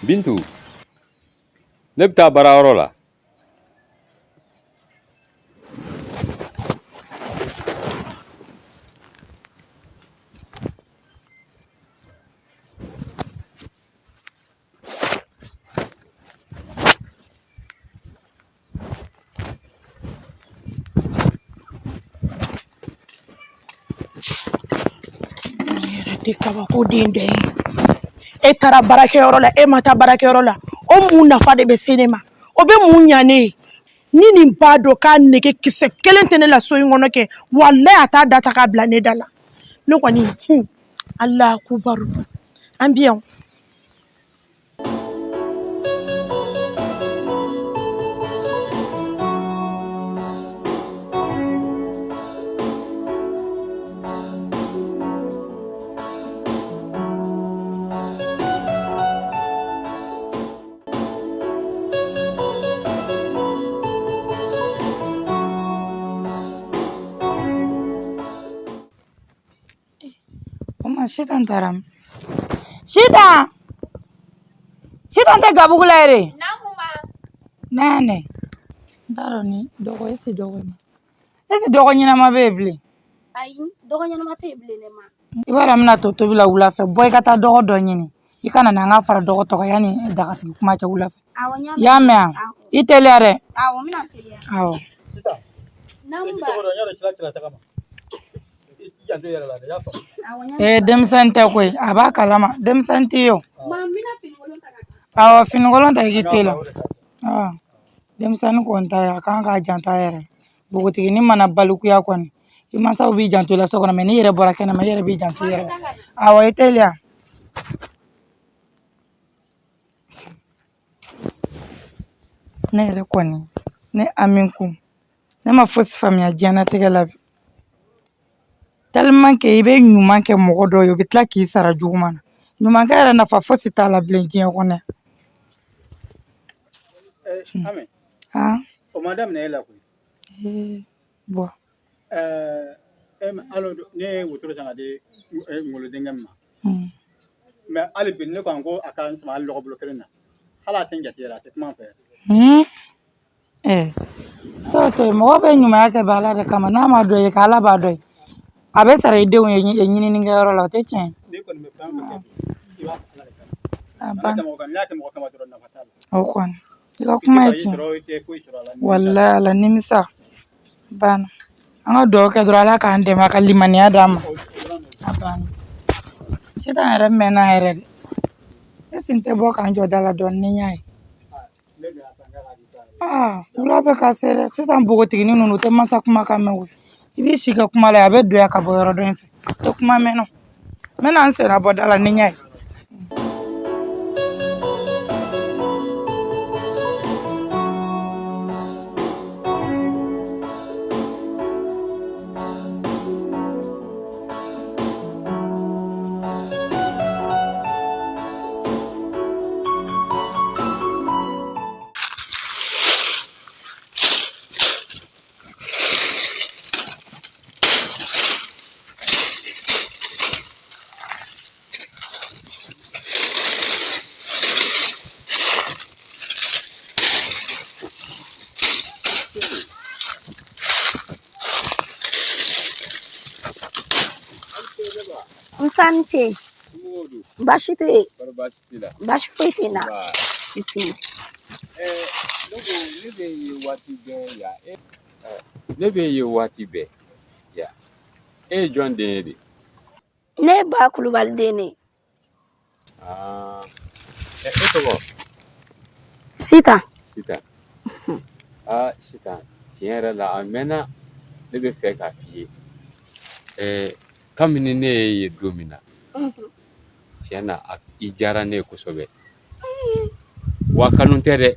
Bintu, ne bɛ taa baarayɔrɔ la. Yɛrɛ tɛ kabako den dɛ ye. E taara baarakɛyɔrɔ la, e ma taa baarakɛyɔrɔ la, o mun nafa de bɛ se ne ma? O bɛ mun ɲa ne ye? Ni nin b'a dɔn k'a nege kisɛ kelen tɛ ne la so in kɔnɔ kɛ, walayi a t'a da ta k'a bila ne da la. Ne kɔni, Alahu akubaru, an bi yan. O ma Sitan taara min? Sitan! Sitan tɛ gabugu la yɛrɛ. Nɛnɛ. N t'a dɔn ni dɔgɔ esi dɔgɔ esi dɔgɔ ɲɛnama bɛ yen bilen. Ayi, dɔgɔ ɲɛnama tɛ yen bilen ne ma. I b'a dɔn an bɛna to tobi la wula fɛ, bɔ i ka taa dɔgɔ dɔ ɲini. I ka na n'an ka fara dɔgɔ tɔ kan yanni daga sigi kuma cɛ wula fɛ. Awɔ, n y'a I y'a mɛn wa? I teliya dɛ. Awɔ, n bɛna teliya. Awɔ. Naamu ba. Ee denmisɛnnin tɛ koyi, a b'a kalama, denmisɛnnin t'i ye o. Awɔ, finikolon ta i k'i teliya. Denmisɛnnin kɔni ta ye a kan k'a janto a yɛrɛ la. Npogotiginin mana balikuya kɔni, i mansaw b'i janto i la so kɔnɔ, mɛ n'i yɛrɛ bɔra kɛnɛma i yɛrɛ b'i janto i yɛrɛ la. Awɔ, i teliya. Ne yɛrɛ kɔni, ne Ami kun, ne ma fosi faamuya diɲɛlatigɛ la bi. Tellement que i bɛ ɲuman kɛ mɔgɔ dɔ ye, o bɛ tila k'i sara juguman na. Ɲumankɛ yɛrɛ nafa fosi t'a la bilen diɲɛ kɔnɔ yan. Ami, Han? O ma daminɛ e la koyi. Ee, bɔ. E ma hali ne ye wotoro san ka di Ngolo denkɛ min ma. Mɛ hali bi ne ko ko a ka n sama hali lɔgɔ bolo kelen na. Hali a tɛ n jate yɛrɛ, a tɛ kuma n fɛ. T'o to yen, mɔgɔ bɛ ɲumanya kɛ bɛ Ala de kama, n'a ma dɔn i ye kɛ Ala b'a dɔn ye. A bɛ sara i denw ye ɲininikɛyɔrɔ la, o tɛ tiɲɛ ye. Ne kɔni bɛ fɛn o fɛn kɛ bi, i b'a fɔ Ala de kama. A N'a banna. kɛ mɔgɔ kama, n'i y'a kɛ mɔgɔ kama dɔrɔn nafa t'a la. O kɔni, i ka I tɛ kuma ye baji tiɲɛ. sɔrɔ, i tɛ foyi sɔrɔ a la. Walayi Ala nimisa banna. An ka dugawu kɛ dɔrɔn Ala k'an dɛmɛ a ka limaniya d'an ma. A banna. Sitan yɛrɛ mɛnna yɛrɛ de. E sin tɛ bɔ k'an jɔ da la dɔɔnin ni n y'a ye. Aa wula bɛ ka se dɛ. Sisan npogotiginin ninnu u tɛ mansa kumakan mɛn koyi. I b'i si kɛ kuma la a bɛ don yan ka bɔ yɔrɔ dɔ in fɛ. I tɛ kuma mɛn nɔ. N bɛna n senna bɔ da la ni n y'a ye. Nfa ni ce. Baasi tɛ yen. Baasi foyi tɛ n na. Nse. Ne bɛ ye waati bɛɛ yan. Ne bɛ ye waati bɛɛ yan. E ye jɔn den ye de? Ne ye Ba Kulubali den de ye. Aa, e tɔgɔ? Sitan. Sitan. Aa, Sitan, tiɲɛ yɛrɛ la a mɛnna ne bɛ fɛ k'a f'i ye. Kabini ne y'e ye don min na, tiɲɛ na i diyara ne ye kosɛbɛ. Wa kanu tɛ dɛ,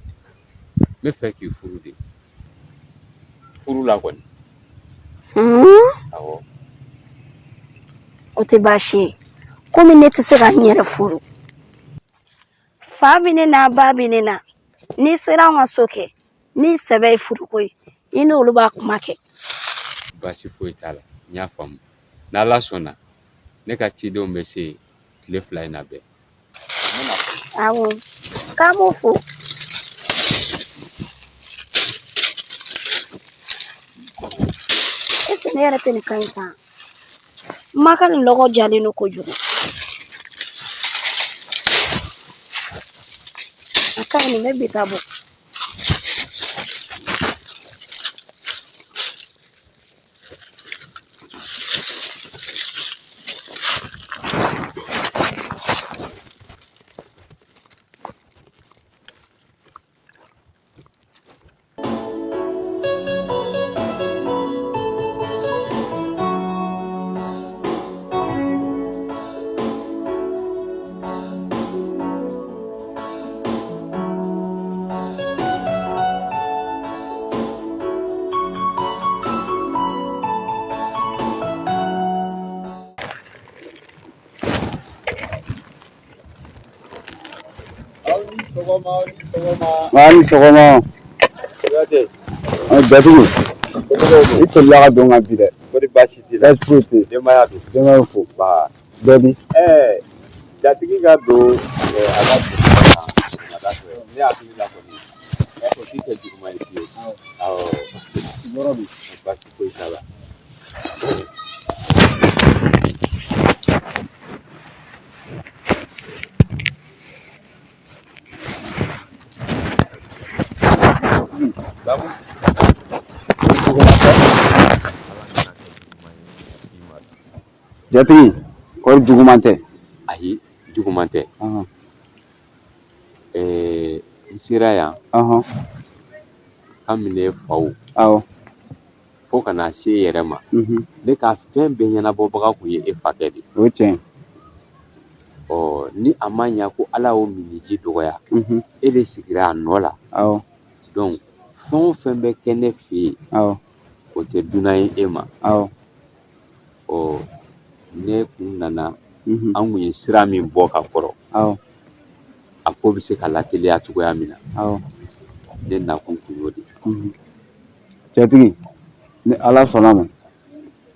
n bɛ fɛ k'i furu de. Furu la kɔni. Awɔ. O tɛ baasi ye. Komi ne tɛ se ka n yɛrɛ furu. Fa bɛ ne na, ba bɛ ne na. N'i sera an ka so kɛ, n'i sɛbɛ ye furuko ye, i n'olu b'a kuma kɛ. Baasi foyi t'a la, n y'a faamu. N'Ala sɔnna, ne ka cidenw bɛ se tile 2 in na bɛɛ. Awɔ. K'an b'o fo. Est-ce que ne yɛrɛ tɛ nin ka ɲi tan? Ma ka nin lɔgɔ jalen don kojugu. A ka ɲi, nin bɛ bi ta bɔ. Aw ni sɔgɔma. Jatigi, i tolila ka don ka bi dɛ. Kɔri baasi t'i la? Baasi foyi tɛ yen. Denbaya dun? Denbaya fo. Ba. Bɛɛ bi? Jatigi ka don a ka don sɔgɔmada fɛ, ne hakili la kɔni, o ti kɛ juguman ye fiyewu. Awɔ. Yɔrɔ bi? Baasi foyi t'a la. Babu. Jatigi, kɔri juguman tɛ? Ayi, juguman tɛ. N sera yan kabini faw fo ka na se yɛrɛ ma. Ne ka fɛn bɛɛ ɲɛnabɔbaga kun ye e fakɛ de ye. O ye tiɲɛ ye. Ɔ, ni a ma ɲa ko Ala y'o minniji dɔgɔya, e de sigira a nɔ la. Donc fɛn o fɛn bɛ kɛ ne fɛ yen, o tɛ dunan ye e ma. Ɔ, ne kun nana, an kun ye sira min bɔ ka kɔrɔ, a ko bɛ se ka lateliya cogoya min na, ne nakun kun y'o de ye. Jatigi, ni Ala sɔnna ma,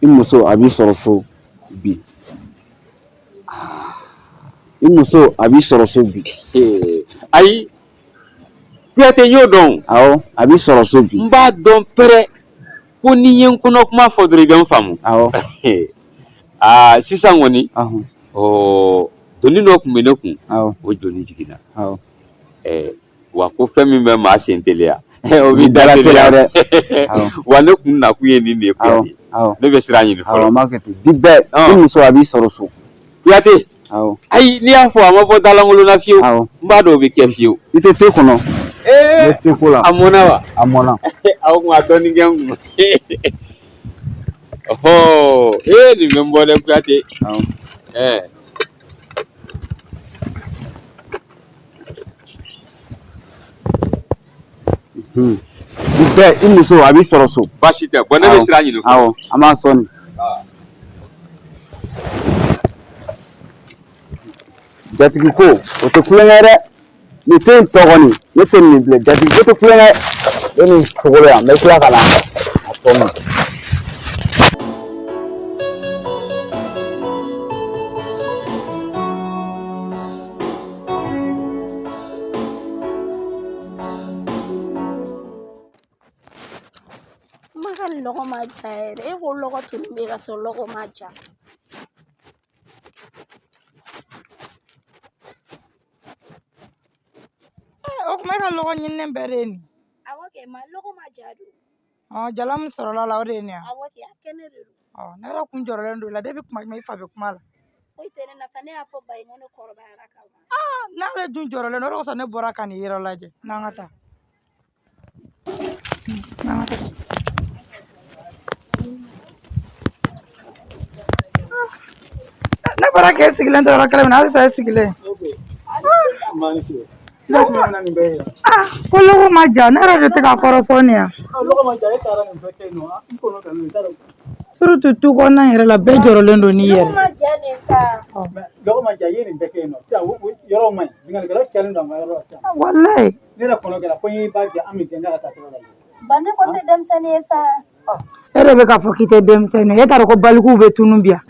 i muso a b'i sɔrɔ so bi. I muso a b'i sɔrɔ so bi. Ayi, Kuyate, n y'o dɔn. Awɔ, a b'i sɔrɔ so bi. N b'a dɔn pɛrɛ ko ni n ye n kɔnɔ kuma fɔ dɔrɔn i bɛ n faamu. Aa, sisan kɔni, ɔ, doni dɔ tun bɛ ne kun, o doni jiginna. Wa ko fɛn min bɛ maa sen teliya, o b'i da teliya dɛ. Wa ne kun nakun ye nin de ye, Kuyate. Ne bɛ sira ɲini fɔlɔ. Awɔ, n b'a kɛ ten. Bi bɛɛ, i muso a b'i sɔrɔ so. Kuyate. Ayi, n'i y'a fɔ a ma bɔ dalankolon na fiyewu. N b'a dɔn o bɛ kɛ fiyewu. I tɛ te kɔnɔ. N bɛ te ko la. A mɔnna wa? A mɔnna. Aw kun a dɔɔnin kɛ n kun. Ɔhɔ, ee nin bɛ n bɔ dɛ, Kuyate. Bi bɛɛ, i muso a b'i sɔrɔ so. Baasi tɛ. Bɔn, ne bɛ sira ɲini fɔlɔ. Awɔ, an b'a sɔn. Jatigi ko o tɛ kulonkɛ dɛ. Nin te in tɔ kɔni, ne tɛ nin bilen. Jatigi ko tɛ kulonkɛ. Ne nin sogolo yan, n bɛ tila ka na a tɔ min. Ma ka lɔgɔ ma ja yɛrɛ. E ko lɔgɔ tun bɛ ka sɔrɔ lɔgɔ ma ja. O kuma e ka lɔgɔ ɲininen bɛɛ de ye nin. Awɔ kɛ, ma lɔgɔ ma ja don. Jala min sɔrɔla la, o de ye nin ye. Awɔ kɛ, a kɛnɛ de don. Ne yɛrɛ kun jɔrɔlen don la depuis kuma jumɛn i fa bɛ kuma la. Foyi tɛ ne na sa, ne y'a fɔ ba ye ko ne kɔrɔbayara ka ban. N'ale dun jɔrɔlen don, o de kosɔn ne bɔra ka nin yɔrɔ lajɛ. N'an ka taa. N'an ka taa. Ne bɔra k'e sigilen to yɔrɔ kelen min na, halisa e sigilen. Ko lɔgɔ ma ja, ne yɛrɛ de tɛ ka kɔrɔ fɔ nin ya. Surtout tu kɔnɔna yɛrɛ la, bɛɛ jɔrɔlen don n'i yɛrɛ. Lɔgɔ ma ja de sa. Lɔgɔ ma ja, i ye nin bɛɛ kɛ yen nɔ. Sisan, yɔrɔ man ɲi. Binkannikɛla cayalen don an ka yɔrɔ la sisan. Walayi. Ne yɛrɛ kɔnɔ kɛra ko n y'i ba jɛ, an bɛ gɛn ka taa yɔrɔ la. Ba, ne ko tɛ denmisɛnnin ye sa. E de bɛ k'a fɔ k'i tɛ denmisɛnnin ye, e t'a dɔn ko balikuw bɛ tunun bi yan.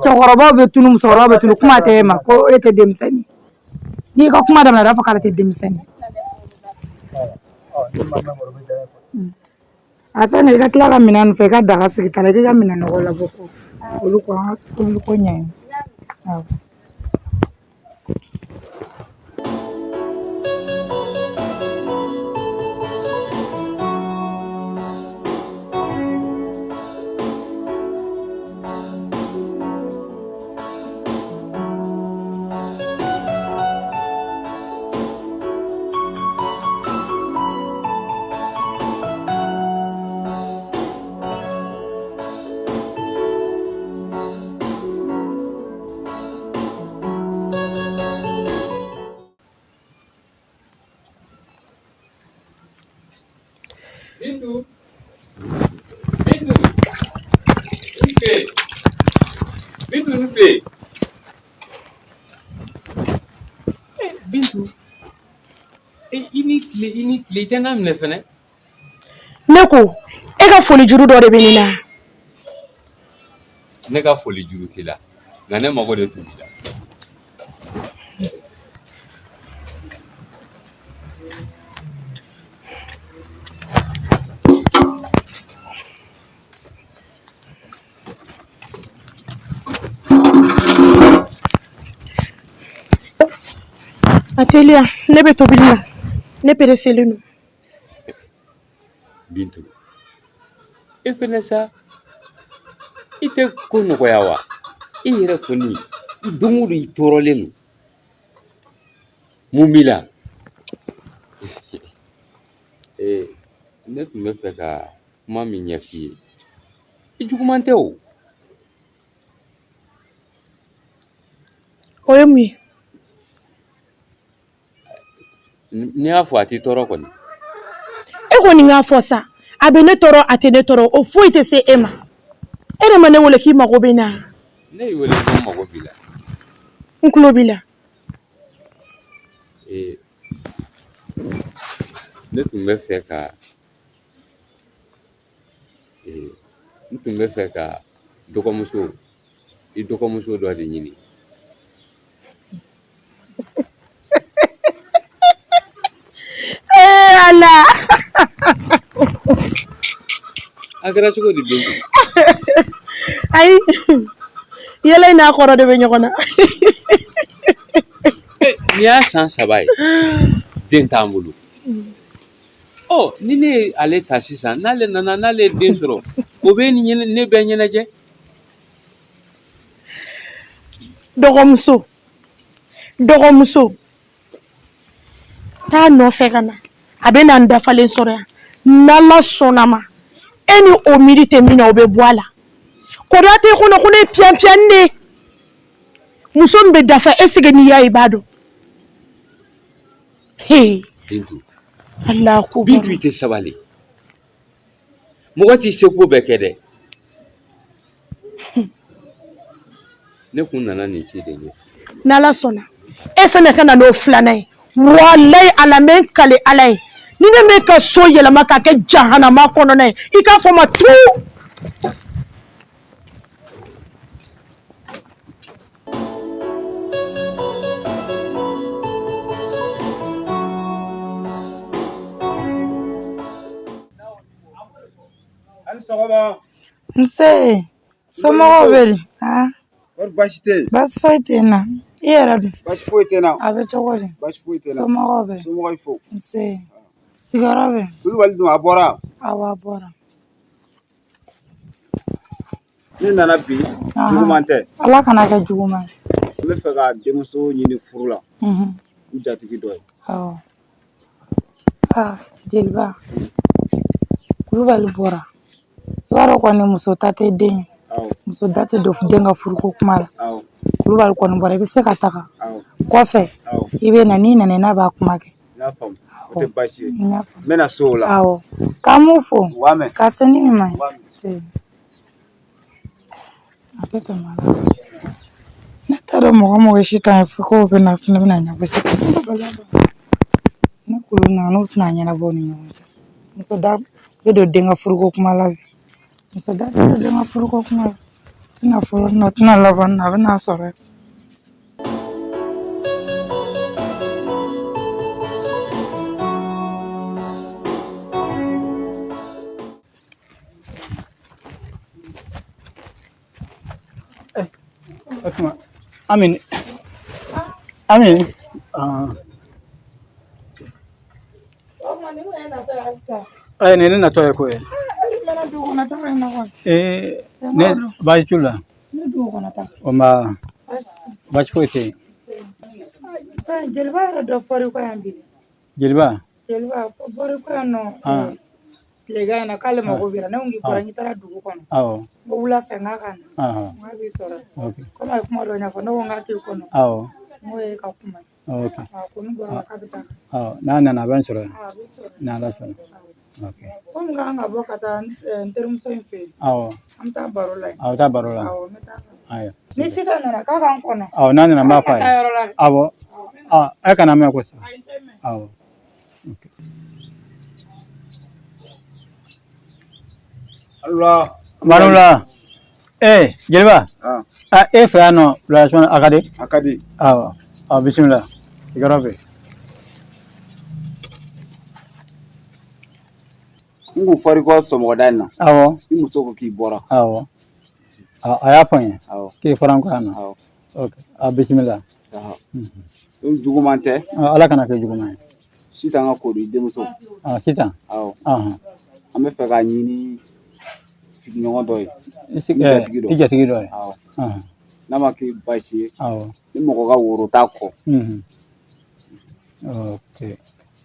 Cɛkɔrɔbaw bɛ tunun, musokɔrɔbaw bɛ tunun, kuma tɛ e ma ko e tɛ denmisɛnnin ye. N'i ka kuma daminɛ, a b'a fɔ k'ale tɛ denmisɛnnin. A fɛn i ka tila ka minɛn fɛ i ka daga sigi ta la, i ka minɛn nɔgɔ labɔ ko olu ko an ka tobili ko ɲɛ. Awɔ. Bintu, Bintu, i ni tile. Bintu ni tile. Eh, Bintu, eh, i ni tile, i ni tile, i tɛ n laminɛ fɛnɛ. Ne ko e ka foli juru dɔ de bɛ ne na. Ne ka foli juru t'i la, nka ne mago de tun b'i la. A teliya, ne bɛ tobili la, ne pereselen don. Bintu, e fɛnɛ sa, i tɛ ko nɔgɔya wa? I yɛrɛ kɔni, i don o don i tɔɔrɔlen don. Mun b'i la? Ee, ne tun bɛ fɛ ka kuma min ɲɛf'i ye, i juguman tɛ o. O ye mun ye? N'i y'a fɔ a t'i tɔɔrɔ kɔni. E kɔni k'a fɔ sa, a bɛ ne tɔɔrɔ, a tɛ ne tɔɔrɔ, o foyi tɛ se e ma. E de ma ne wele k'i mago bɛ n na. Ne y'i wele ko n mago b'i la. N tulo b'i la. Ee, ne tun bɛ fɛ ka ee, n tun bɛ fɛ ka dɔgɔmuso, i dɔgɔmuso dɔ de ɲini. Ee Ala! A kɛra cogo di Bintu? Ayi, yɛlɛ in n'a kɔrɔ de bɛ ɲɔgɔn na. Nin y'a san 3 ye, den t'an bolo. Ɔ, ni ne ye ale ta sisan, n'ale nana, n'ale ye den sɔrɔ, o bɛ ni ne bɛ ɲɛnajɛ. Dɔgɔmuso, dɔgɔmuso, taa nɔfɛ ka na, a bɛ na n dafalen sɔrɔ yan. N'Ala sɔnna ma, e ni o miiri tɛ min na, o bɛ bɔ a la. Kɔri a t'e kɔnɔ ko ne ye piyan piyanni de ye. Muso min bɛ dafa, est ce que n'i y'a ye i b'a dɔn? Hey. Bintu. Ala ko Bintu, i tɛ sabali. Mɔgɔ t'i seko bɛɛ kɛ dɛ. Ne kun nana nin ci de ɲɛ. N'Ala sɔnna, e fɛnɛ ka na n'o filanan ye. Walayi Ala, n bɛ n kale Ala ye, ni ne m'e ka so yɛlɛma k'a kɛ jahanama kɔnɔna ye, i k'a fɔ n ma tu. Nse, somɔgɔw bɛ di? Kɔri baasi tɛ yen? Baasi foyi tɛ n na. I yɛrɛ dun? Baasi foyi tɛ n na. A bɛ cogo di? Baasi foyi tɛ n na. Somɔgɔw bɛ? Somɔgɔw fo. Nse, sigiyɔrɔ bɛ? Kulubali dun, a bɔra? Awɔ, a bɔra. Ne nana bi, juguman tɛ. Ala kana kɛ juguman ye. N bɛ fɛ ka denmuso ɲini furu la. N jatigi dɔ ye. Awɔ. Aa jeliba, Kulubali bɔra. I b'a dɔn kɔni, muso ta tɛ den ye. Muso da tɛ don den ka furuko kuma la. Kulubali kɔni bɔra, i bɛ se ka taga. Kɔfɛ, i bɛ na, n'i nana, n'a b'a kuma kɛ. N y'a faamu, o tɛ baasi ye. N y'a faamu. N bɛna se o la. Awɔ. K'an b'u fo. U b'a mɛn. Ka se ni ɲuman ye. A tɛ tɛmɛ a la. Ne t'a dɔn mɔgɔ mɔgɔ si t'an ye fo k'o bɛ na fana bɛna ɲɛbɔ ne kulu na n'o tɛna ɲɛnabɔ u ni ɲɔgɔn cɛ. Muso da bɛ don den ka furuko kuma la bi. Muso da tɛ don den ka furuko kuma la. Tɛna fɔlɔ na, tɛna laban na, a bɛna sɔrɔ. O tuma Ami, Ami. O tuma nin kun ye natɔ ye halisa. Ayi, nin ye ne natɔ ye koyi. E mɛnna dugu kɔnɔ taga in na kɔni. Ee, ne baasi t'u la. Ne dugu kɔnɔ taa. O ma baasi foyi tɛ yen. Fɛn jeliba yɛrɛ dɔ fɔr'i kɔ yan bi. Jeliba. Jeliba bɔr'i kɔ yan nɔ. Tilegan in na k'ale mago b'i la, ne ko k'i bɔra, n'i taara dugu kɔnɔ. Awɔ. N ko wula fɛ n k'a ka na. N k'a b'i sɔrɔ. Komi a ye kuma dɔ ɲɛfɔ, ne ko n k'a k'i kɔnɔ. Awɔ. N k'o ye ka kuma ye. Ok. A ko ne bɔra k'a bɛ taa. Awɔ, n'a nana a bɛ n sɔrɔ yen. A b'i sɔrɔ. N'Ala sɔnna. Ok. Komi n kan ka bɔ ka taa n terimuso in fɛ yen. Awɔ. An bɛ taa baro la yen. Awɔ, taa baro la. Awɔ, n bɛ taa. Ayiwa. Ni Sitan nana k'a ka n kɔnɔ. Awɔ, n'a nana n b'a fɔ a ye. Taa yɔrɔ la dɛ. Awɔ. Aa, e kana mɛn kosɛbɛ. Ayi, n tɛ mɛn. Awɔ. Ok. Alula. Marula. Ee, jeliba. Ah. E fɛ yan nɔ, relation a ka di? A ka di. Awɔ. Awɔ, bisimila. Sigiyɔrɔ bɛ yen. N kun fɔr'i kɔ sɔgɔmada in na. Awɔ. I muso ko k'i bɔra. Awɔ. A y'a fɔ n ye. Awɔ. K'i fɔra n kɔ yan nɔ. Awɔ. Ok. A bisimila. Ni juguman tɛ. Ala kana kɛ juguman ye. Sitan ka ko don i denmuso. Sitan. Awɔ. Ahan. An bɛ fɛ k'a ɲini sigiɲɔgɔn dɔ ye. I jatigi dɔ ye. Awɔ. Ahan. N'a ma kɛ baasi ye. Awɔ. Ni mɔgɔ ka woro t'a kɔ. Ok.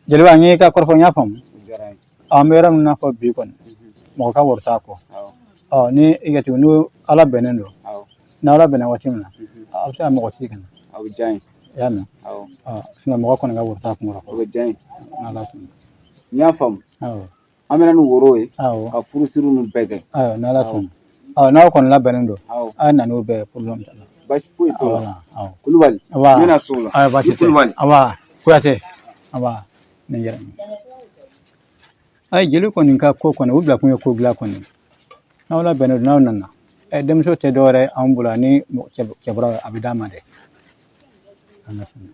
Jeliba, n y'i ka kɔrɔfɔ, n y'a faamu. O diyara n ye. An bɛ yɔrɔ min na fɔ bi kɔni, mɔgɔ ka woro t'a kɔ. Awɔ. Ɔ, ni i jatigi n'o Ala bɛnnen don. Awɔ. N'Ala bɛnna waati min na, a bɛ se ka mɔgɔ ci ka na. A bɛ diya n ye. I y'a mɛn? Awɔ. Ɔ, sinon mɔgɔ kɔni ka woro t'a kun kɔrɔ. O bɛ diya n ye. N'Ala sɔnna. N y'a faamu. Awɔ. An bɛ na ni woro ye. Awɔ. Ka furusiri ninnu bɛɛ kɛ. Ayiwa, n'Ala sɔnna. Awɔ, n'aw kɔni labɛnnen don. Awɔ. A ye na n'o bɛɛ ye, problème t'a la. Baasi foyi t'o la. Awɔ. Awɔ. Kulubali. Awa. N bɛna s'o la. Ayiwa, baasi I tɛ. Kulubali. Awa, Kuyate. Awa, nin diyara n ye. Ayi, jeli kɔni ka ko kɔni, o bila kun ye ko dilan kɔni. N'aw labɛnnen don, n'aw nana. Ɛ, denmuso tɛ dɔwɛrɛ ye anw bolo ani cɛbɔrɔ a bɛ d'a ma dɛ. Ala sɔnna.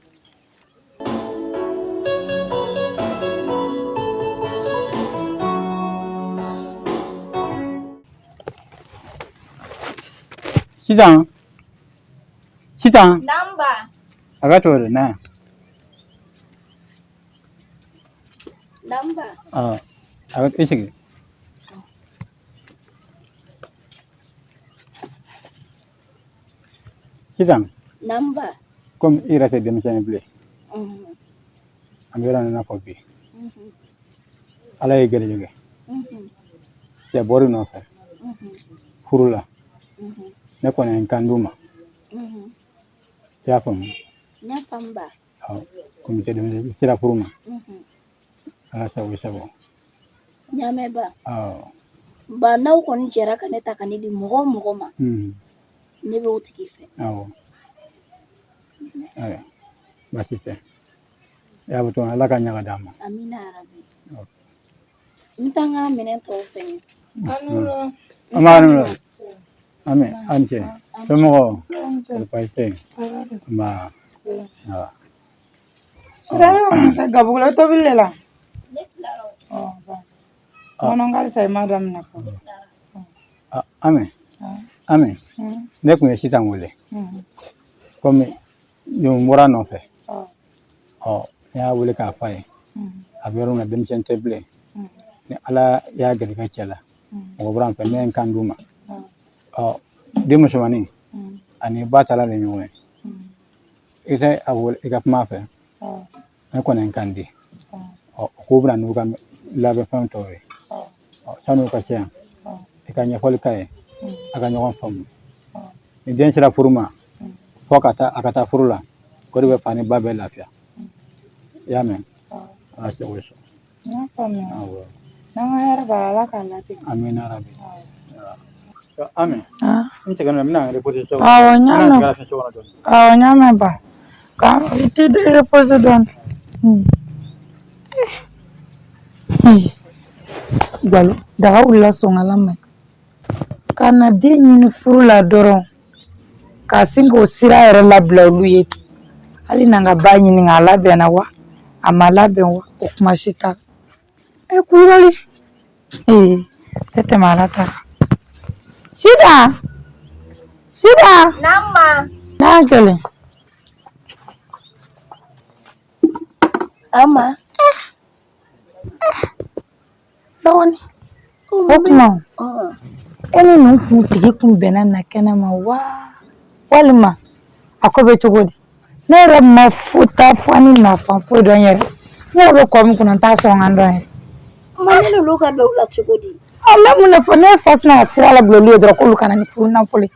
Sitan, Sitan. Namba. A ka to de na. Namba. A ka i sigi. Sitan. Namba. Komi i yɛrɛ tɛ denmisɛn ye bilen. An bɛ yɔrɔ min na fɔ bi. Ala ye garijɛgɛ. Cɛ bɔr'i nɔfɛ. Furu la. Ne kɔni ye n kan d'u ma. I y'a faamu? N y'a faamu ba. Awɔ. Komi tɛ denmisɛn, i sera furu ma. Ala sago i sago. N y'a mɛn ba. Awɔ. Ba, n'aw kɔni jɛra ka ne ta ka ne di mɔgɔ o mɔgɔ ma. Ne b'o tigi fɛ. Awɔ. Ayiwa, baasi tɛ. I y'a fɔ cogo min na, Ala ka ɲa ka d'an ma. Amina yarabi. N bɛ taa n ka minɛn tɔw fɛngɛ. An b'a nula. Ami, an cɛ. Somɔgɔw? Baasi tɛ yen. Nba. Awɔ. Sitan, gabugu la tobili de la. Ne tilara o. Ɔ, ba. Kɔnɔ halisa i m'a daminɛ fɔlɔ. Ami, Ami, ne kun ye Sitan wele. Komi nin bɔra nɔfɛ. Ɔ, ne y'a wele k'a fɔ a ye. A bɛ yɔrɔ min na, denmisɛn tɛ bilen. Ni Ala y'a garijɛgɛ cɛ la, mɔgɔ bɔra n fɛ, ne ye n kan d'u ma. Ɔ, den musomannin ani ba taara de ɲɔgɔn ye. I tɛ a wele i ka kuma a fɛ. Ne kɔni ye n kan di. Ɔ, k'u bɛna n'u ka labɛnfɛn tɔw ye. Ɔ, san'u ka se yan, i ka ɲɛfɔli k'a ye, a ka ɲɔgɔn faamu. Ni den sera furu ma, fo ka taa a ka taa furu la, o de bɛ fa ni ba bɛɛ lafiya. I y'a mɛn? Ala sago i sago. N y'a faamuya. Awɔ. N'an ka hɛrɛ b'a la, Ala k'a latigɛ. Amina rabi. Ami, n sɛgɛnnen don, n bɛna n reposer so kɔnɔ. Awɔ, n y'a N bɛna mɛn. sɛgɛn lafiɲɛ so kɔnɔ dɔɔnin. Awɔ, n y'a mɛn ba. Ka i t'i reposer dɔɔnin. Jalo, daga wulila sɔngala ma. Ka na den ɲini furu la dɔrɔn, ka sin k'o sira yɛrɛ labila olu ye ten. Hali n'an ka ba ɲininka, a labɛnna wa, a ma labɛn wa, o kuma si t'a la. E Kulubali, ee, tɛ tɛmɛ Ala ta kan. Sitan, Sitan. Namba. An kɛlen. Ama. Dɔgɔnin, o tuma e ni ninnu kun tigi kun bɛnna na kɛnɛ ma wa walima a ko bɛ cogo di? Ne yɛrɛ ma foyi ta fɔ ni nafa foyi dɔn yɛrɛ. Ne yɛrɛ bɛ kɔ min kunna n t'a sɔn ka dɔn yɛrɛ. Ma ne n'olu ka bɛn o la cogo di? Ne mun de fɔ ne fa sina ka sira labila olu ye dɔrɔn k'olu ka na ni furu nafolo ye.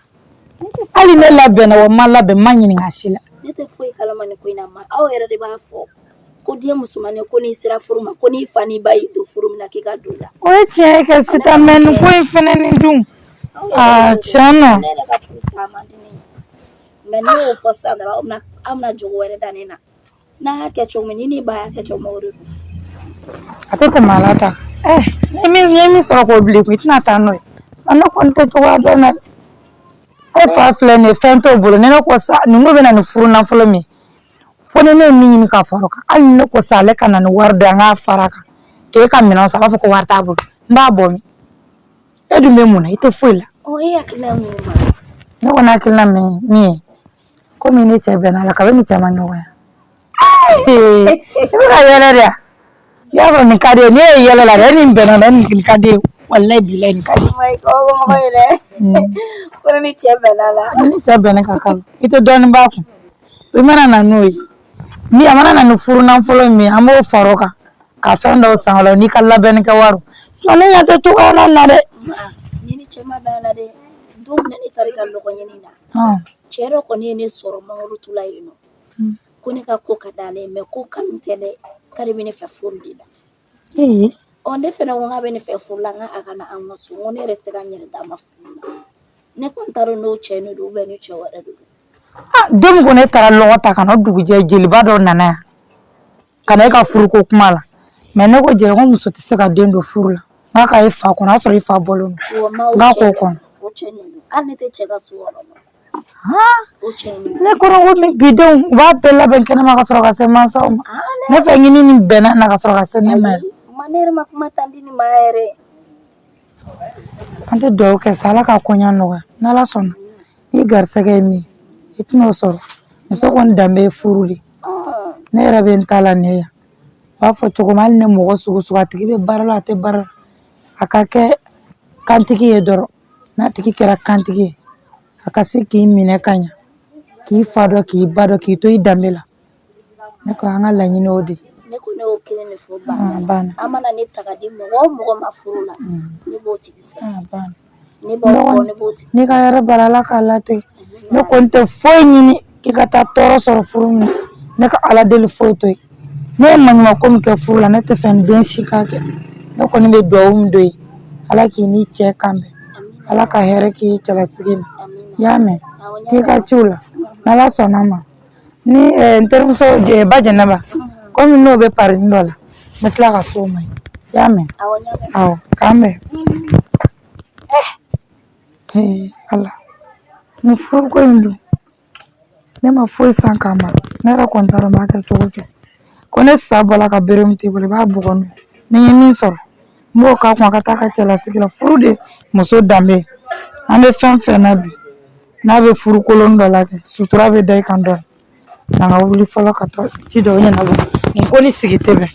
Hali ne labɛnna wa n ma labɛn n ma ɲininka si la. Ne tɛ foyi kalama nin ko in na ma aw yɛrɛ de b'a fɔ ko den musomannin ko n'i sera furu ma ko n'i fa n'i ba y'i don furu min na k'i ka don o la. O ye tiɲɛ ye kɛ sisan mais nin ko in fɛnɛ nin dun. Aa tiɲɛ na. Ne yɛrɛ ka furu sa man di ne ye. Mais ne y'o fɔ sisan dɔrɔn aw bɛna jogo wɛrɛ da ne na. N'a y'a kɛ cogo min ni ne ba y'a kɛ cogo min o de don. A tɛ tɛmɛ ala ta kan. Ni ye min sɔrɔ k'o bila i kun i tɛna taa n'o ye. Sisan ne kɔni tɛ cogoya dɔn dɛ. E fa filɛ nin ye fɛn t'o bolo ni ne ko sa ninnu bɛ na ni furu nafolo min ye fo ni ne ye min ɲini ka fara o kan hali ni ne ko sa ale ka na ni wari dɔ ye an k'a fara a kan k'e ka minɛn san a b'a fɔ ko wari t'a bolo n b'a bɔ min e dun bɛ mun na i tɛ foyi la. Ɔ e hakilina ye mun ye ma? Ne kɔni hakilina min ye komi ne cɛ bɛnna a la kabi ni cɛ ma ɲɔgɔn ye i bɛ ka yɛlɛ de wa i y'a sɔrɔ nin ka di ye ne ye yɛlɛ la dɛ e ni bɛnna dɛ nin ka di ye walayi bilayi nin ka di ye. Mɔgɔ ye dɛ ko ne ni cɛ bɛnna la. Ni cɛ bɛnna ka kan i tɛ dɔɔnin b'a kun i mana na n'o ye ni a mana na ni furu nafolo min ye an b'o fara o kan ka fɛn dɔw san o la n'i ka labɛnni kɛ wari sinon ne ɲɛ tɛ cogoya la na dɛ. Ni ni cɛ ma bɛn a la dɛ don min na ne taara i ka lɔgɔ ɲini na cɛ dɔ kɔni ye ne sɔrɔ mangorotu la yen nɔ ko ne ka ko ka d'ale ye mais ko kanu tɛ dɛ k'ale bɛ ne fɛ furu de la. Ɔ ne fɛnɛ ko k'a bɛ ne fɛ furu la n k'a ka na an ka so n ko ne yɛrɛ tɛ se ka n yɛrɛ d'a ma furu la. Ne kɔni t'a dɔn n'o cɛ ne don ou bien ni cɛ wɛrɛ de don. Don min kɔni e taara lɔgɔ ta ka na o dugujɛ jeliba dɔ nana yan ka na e ka furuko kuma la mais ne ko jeli ko muso tɛ se ka den don furu la n k'a ka e fa kɔnɔ o y'a sɔrɔ i fa bɔlen don n k'a k'o kɔnɔ. O cɛ ne don hali ne tɛ cɛ ka so yɔrɔ dɔn. Ne kɔrɔ ko bi denw u b'a bɛɛ labɛn kɛnɛma ka sɔrɔ ka se mansaw ma ne fɛ ɲini ni bɛnna na ka sɔrɔ ka se ne ma. Ma ne yɛrɛ ma kuma tan di nin ma yɛrɛ. An tɛ dugawu kɛ sa ala ka koɲa nɔgɔya n'ala sɔnna n'i garisɛgɛ ye min ye i tɛn'o sɔrɔ muso kɔni danbe ye furu de ne yɛrɛ bɛ n ta la nin ye yan u b'a fɔ cogo min hali ni mɔgɔ sugu sugu a tigi bɛ baara la a tɛ baara la a ka kɛ kantigi ye dɔrɔn n'a tigi kɛra kantigi ye a ka se k'i minɛ ka ɲa k'i fa dɔn k'i ba dɔn k'i to i danbe la ne ko an ka laɲini o de ne ko ne y'o kelen de fɔ banna an mana ne ta ka di mɔgɔ o mɔgɔ ma furu la ne b'o tigi fɛ ne b'o kɔ ne b'o tigi n'i ka hɛrɛ b'a la ala k'a latigɛ ne kɔni tɛ foyi ɲini k'i ka taa tɔɔrɔ sɔrɔ furu min ne ka ala deli foyi to yen ne ye maɲumanko min kɛ furu la ne tɛ fɛ n den si k'a kɛ ne kɔni bɛ dugawu min don ye ala k'i n'i cɛ kan bɛn ala ka hɛrɛ k'i cɛlasigi la i y'a mɛn k'i ka ciw la n'ala sɔnna a ma ni n terimuso ba jɛnɛba komi n'o bɛ parini dɔ la n bɛ tila ka s'o ma yen i y'a mɛn awɔ k'an bɛn ala nin furuko in dun ne ma foyi san k'a mara ne yɛrɛ kɔni t'a dɔn n b'a kɛ cogo cogo ko ne sa bɔla ka bere min t'i bolo i b'a bugɔ n'o ye ni n ye min sɔrɔ n b'o k'a kun a ka taa ka cɛlasigi la furu de muso danbe an bɛ fɛn fɛn na bi n'a bɛ furu kolon dɔ la kɛ sutura bɛ da i kan dɔɔnin na ka wuli fɔlɔ ka taa ci dɔw ɲɛnabɔ nin ko ni sigi tɛ bɛn.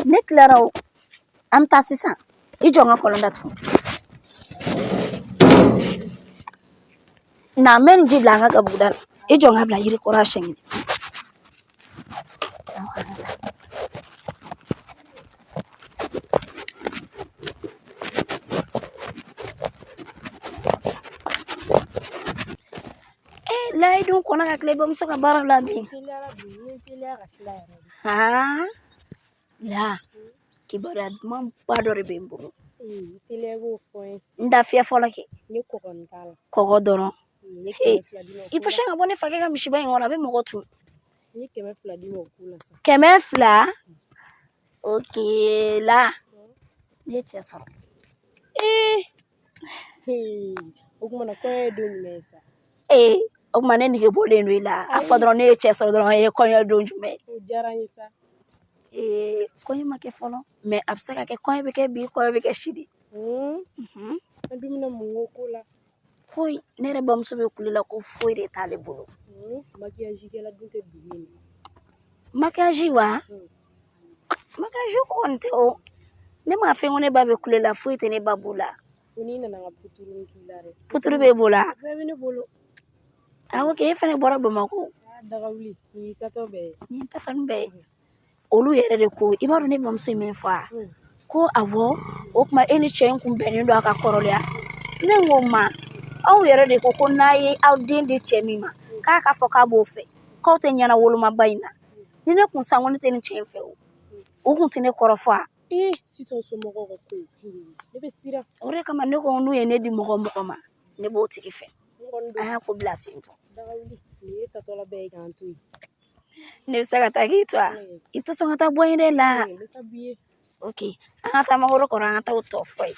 Ne tilara o an bɛ taa sisan i jɔ n ka kɔlɔn datugu na n bɛ nin ji bila an ka gabuguda la i jɔ n ka bila yiri kɔrɔ a siɲɛ kelen. Layi dun kɔnna ka tila i bamuso ka baara la bi. Aa la Kibaruya dumanba dɔ de bɛ n bolo. Teliya k'o fɔ n ye. N da fiyɛ fɔlɔ kɛ. N ye kɔgɔ nin k'a la. Kɔgɔ dɔrɔn. N ye 200 d'i ma. I bɛ ka bɔ ne fakɛ ka misiba in kɔnɔ, a bɛ mɔgɔ tun. N ye 200 d'i ma o ko la sa. 200? Ok la. Ne ye cɛ sɔrɔ. Ee! O tuma na kɔɲɔ ye don jumɛn ye sa? Ee, o tuma ne nege bɔlen don i la. A fɔ dɔrɔn ne ye cɛ sɔrɔ dɔrɔn, e ye kɔɲɔ don jumɛn? O diyara n ye sa. Ee, kɔɲɔ ma kɛ fɔlɔ, mais a bɛ se ka kɛ kɔɲɔ bɛ kɛ bi, kɔɲɔ bɛ kɛ sini. An dun bɛna mun k'o ko la? Foyi. Ne yɛrɛ bamuso bɛ kule la ko foyi de t'ale bolo. Maquillage kɛla dun tɛ dugu in na. Maquillage wa? Maquillage ko kɔni tɛ o. Ne m'a fɔ ko ne ba bɛ kule la, foyi tɛ ne ba bolo la. Fo n'i nana n ka puturu k'i la dɛ. Puturu b'e bolo wa? O bɛɛ bɛ ne bolo. Awɔ kɛ, e fana bɔra Bamakɔ. Dagawuli, nin y'i tatɔ bɛɛ ye. Nin ye tatɔ bɛɛ ye. Olu yɛrɛ de ko, i b'a dɔn ne bamuso ye min fɔ a? Ko awɔ, o tuma e ni cɛ in kun bɛnnen don a ka kɔrɔlenya. Ne ko ma, aw yɛrɛ de ko ko n'a ye aw den di cɛ min ma, k'a k'a fɔ k'a b'o fɛ, k'aw tɛ ɲɛna wolomaba in na. Ni ne kun san ko ne tɛ nin cɛ in fɛ o, o kun tɛ ne kɔrɔfɔ a? Ee, sisan somɔgɔw ka ko, ne bɛ siran. O de kama ne ko n'u ye ne di mɔgɔ mɔgɔ ma, ne b'o tigi fɛ. An y'a ko bila ten tɔ. Dagawuli, nin ye tatɔla bɛɛ ye k'an to yen. Ne bɛ se ka taa k'i to a? I tɛ sɔn ka taa bɔ n yɛrɛ la. Ok, an ka taa mangoro kɔrɔ, an ka taa o tɔ fɔ ye.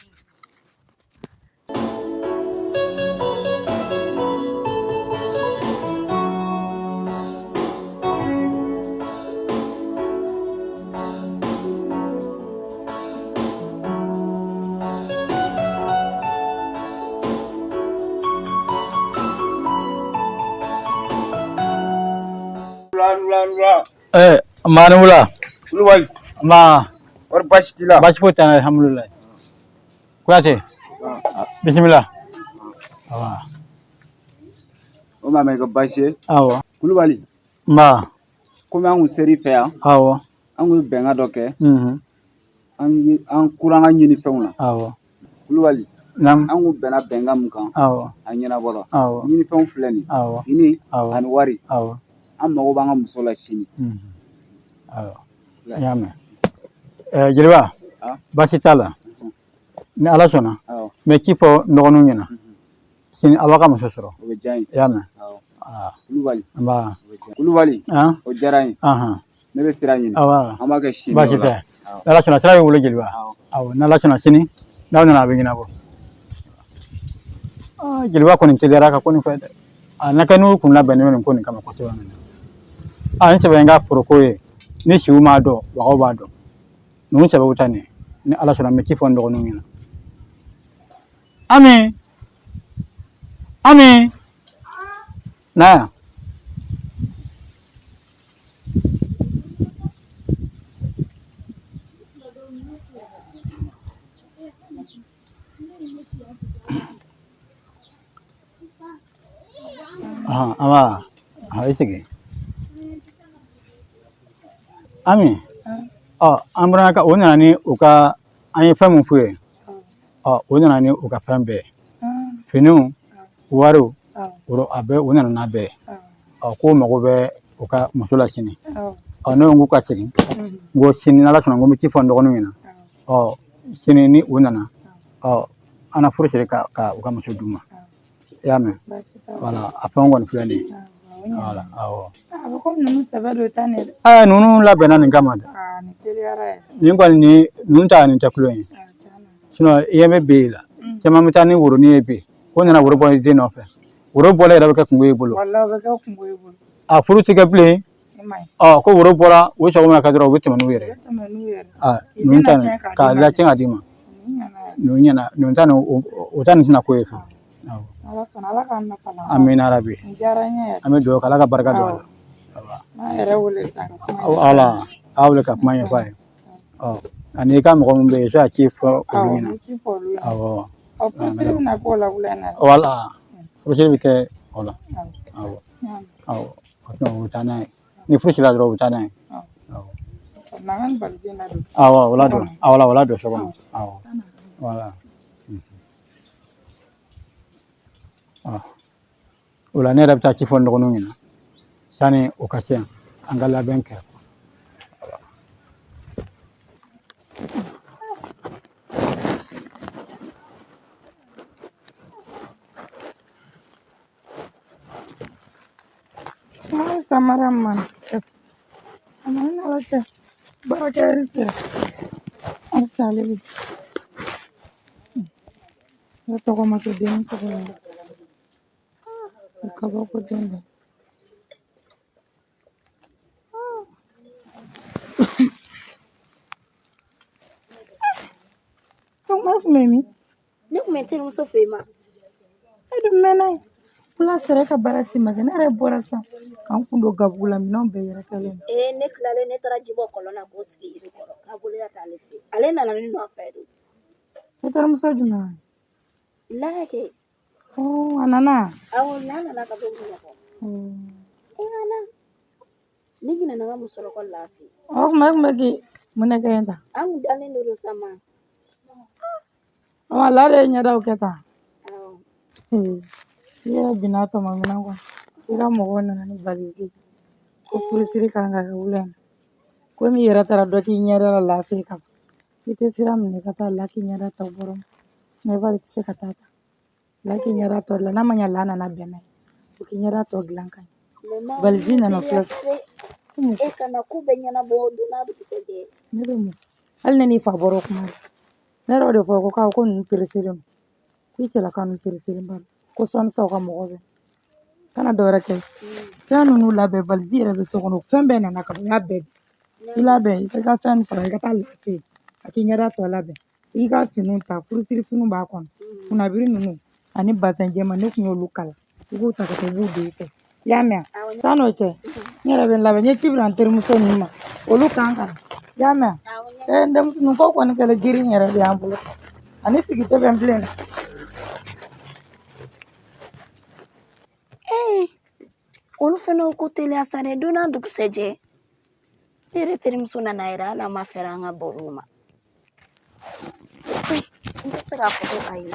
Nba ni wula. Kulubali. Nba. Kɔri baasi t'i la? Baasi foyi t'an na, alhamdulilayi. Kuyate. Bisimila. Awa. O maa ma kɛ baasi ye. Awɔ. Kulubali. Nba. Komi an kun ser'i fɛ yan. Awɔ. An kun ye bɛnkan dɔ kɛ. An kura an ka ɲinifɛnw na. Awɔ. Kulubali. Naamu. An kun bɛnna bɛnkan min kan. Awɔ. A ɲɛnabɔra. Awɔ. Ɲinifɛnw filɛ nin ye. Awɔ. Fini. Awɔ. Ani wari. Awɔ. An mago b'an ka muso la sini. Awɔ. N y'a mɛn. Jeliba. Baasi t'a la. Ni Ala sɔnna. Awɔ. N bɛ ci fɔ n dɔgɔninw ɲɛna. Sini aw b'a ka muso sɔrɔ. O bɛ diya n ye. I y'a mɛn. Awɔ. Wala. Kulubali. Nba. Kulubali. Han. O diyara n ye. Ahan. Ne bɛ sira ɲini. Awa. An b'a kɛ sini. Baasi tɛ. Ni Ala sɔnna, sira b'i bolo jeliba. Awɔ, ni Ala sɔnna sini n'aw nana a bɛ ɲɛnabɔ. Aa, jeliba kɔni teliyara ka ko nin fɛ dɛ. A na kɛ n'u kun labɛnnen don nin ko nin kama kosɛbɛ. A n sɛbɛ n ka foroko ye, ni siw m'a dɔn, wagaw b'a dɔn. Ninnu sɛbɛw ta nin, ni Ala sɔnna n bɛ ci fɔ n dɔgɔninw ɲɛna. Ami, Ami, na yan. Ahan, an b'a, i sigi. Ami, ɔ an bɔra ka o nana ni u ka, an ye fɛn min f'u ye, ɔ o nana ni u ka fɛn bɛɛ ye. Finiw, wariw, a bɛɛ, u nana n'a bɛɛ ye. Ɔ k'u mago bɛ u ka muso la sini. Ɔ ne ko n k'u ka segin. N ko sini n'Ala sɔnna, n ko n bɛ ci fɔ n dɔgɔninw ɲɛna. Ɔ sini ni u nana, ɔ an na furu siri ka u ka muso d'u ma. I y'a mɛn? Wala, a fɛnw kɔni filɛ nin ye. Wala, awɔ. A bɛ komi ninnu sɛbɛ don ta nin dɛ. Aa, ninnu labɛnna nin kama dɛ. Aa, nin teliyara yɛrɛ. Nin kɔni ni ninnu ta nin tɛ kulon ye. Sinon i ɲɛ bɛ bi la. Caman bɛ taa ni woronin ye bi. Ko nana woro bɔ i den nɔfɛ. Woro bɔlen yɛrɛ bɛ kɛ kungo y'i bolo. Walahi, o bɛ kɛ kungo y'i bolo. A furu tɛ kɛ bilen. Ɔ ko woro bɔra u sago mana kɛ dɔrɔn u bɛ tɛmɛ n'u yɛrɛ ye. U bɛ tɛmɛ n'u yɛrɛ. Aa, ninnu ta nin k'a latiɲɛ ka d'i ma. Ninnu ɲɛna, ninnu ta nin o ta nin tɛna ko ye fiyewu. Awɔ. Ala sɔnna, Ala k'an nafa la. Amina rabi. Nin diyara n ye yɛrɛ. An bɛ dugawu kɛ Ala ka barika don a la. N'an yɛrɛ wele sisan ka kuma ɲɛfɔ. Wala, a wele ka kuma ɲɛfɔ a ye. Ɔ ani i ka mɔgɔ min bɛ yen, i bɛ se ka ci fɔ olu Awɔ, ɲɛna. n bɛ ci fɔ olu ɲɛna. Awɔ. Ɔ furusiri bɛna k'o la wula in na. Wala, furusiri bɛ kɛ o la. Awɔ. Awɔ. O bɛ taa n'a ye. Ni furu sirila dɔrɔn u bɛ taa n'a ye. Awɔ. N'an ka nin valise in ladon. Awɔ, o ladon. Awɔ, o ladon so kɔnɔ. Awɔ. Wala. O la ne yɛrɛ bɛ taa ci fɔ n dɔgɔninw ɲɛna sani o ka se yan, an ka labɛn kɛ. Samara man. A ma ni Ala cɛ. Baarakɛ sera. Halisa ale bɛ. Ne tɔgɔ ma kɛ den tɔgɔ ye. Kabako den dɛ. Kuma kun bɛ min? Ne tun bɛ n terimuso fɛ yen ma. E dun mɛnna yen. Wula sera e ka baara si ma kɛ. Ne yɛrɛ bɔra sisan ka n kun don gabugu la minɛnw bɛɛ yɛrɛkɛlen don. Ee ne tilalen ne taara ji bɔ kɔlɔn na k'o sigi yiri kɔrɔ k'a bolo ka taa ale fɛ yen. Ale nana ne nɔfɛ de. E terimuso jumɛn? La kɛ. A nana? Awɔ, n'a nana ka bɔ Bamakɔ. E ala, ne ɲinɛna n ka musɔrɔ kɔ la fɛ. O tuma e tun bɛ k'i mun de kɛ yen tan? An kun dalen don sa ma. Ɔ la de ye ɲɛdaw kɛ tan. Awɔ. I yɛrɛ binna tɔmɔ minɛn kɔnɔ. I ka mɔgɔw nana ni valise ko furusiri kan ka kɛ wula in na. Komi i yɛrɛ taara dɔ k'i ɲɛda la lafiya ka ban. I tɛ sira minɛ ka taa la k'i ɲɛda tɔ bɔrɔ ma. I b'a dɔn i tɛ se ka taa ta. La k'i ɲɛda tɔ dilan n'a ma ɲɛ la nana bɛn n'a ye. O k'i ɲɛda tɔ dilan ka ɲɛ. Mais ma Valise nana filɛ. E kana ko bɛɛ ɲɛnabɔ don n'a dugusajɛ. Ne bɛ mun? Hali ne n'i fa bɔra o kuma la. Ne yɛrɛ y'o de fɔ ko k'aw ko ninnu pereselen don. K'i cɛlaka ninnu pereselen ba don. Ko sɔnni sa u ka mɔgɔ bɛ. Kana dɔ wɛrɛ kɛ. Fɛn ninnu labɛn valise yɛrɛ bɛ so kɔnɔ. Fɛn bɛɛ nana ka ban n y'a bɛɛ di. I labɛn i ka fɛn fara i ka taa lafiya a k'i ɲɛda tɔ labɛn. I ka finiw ta furusiri finiw b'a kɔnɔ. Kunnabiri ninnu ani bazɛn jɛman ne tun y'olu kala. I k'u ta ka taa i b'u don i fɛ. I y'a mɛn wa? San'o cɛ n yɛrɛ bɛ n labɛn n ye ci bila n terimuso ninnu ma. Olu kan ka na. I y'a mɛn wa? Ee n denmuso nin ko kɔni kɛlen jiri in yɛrɛ de y'an bolo. Ani sigi tɛ bɛn bilen. Ee olu fana ko teliya sa dɛ don n'a dugusajɛ. Ne yɛrɛ terimuso nana yɛrɛ hali an ma fɛɛrɛ an ka baro ma. N tɛ se k'a fɔ ko ayi.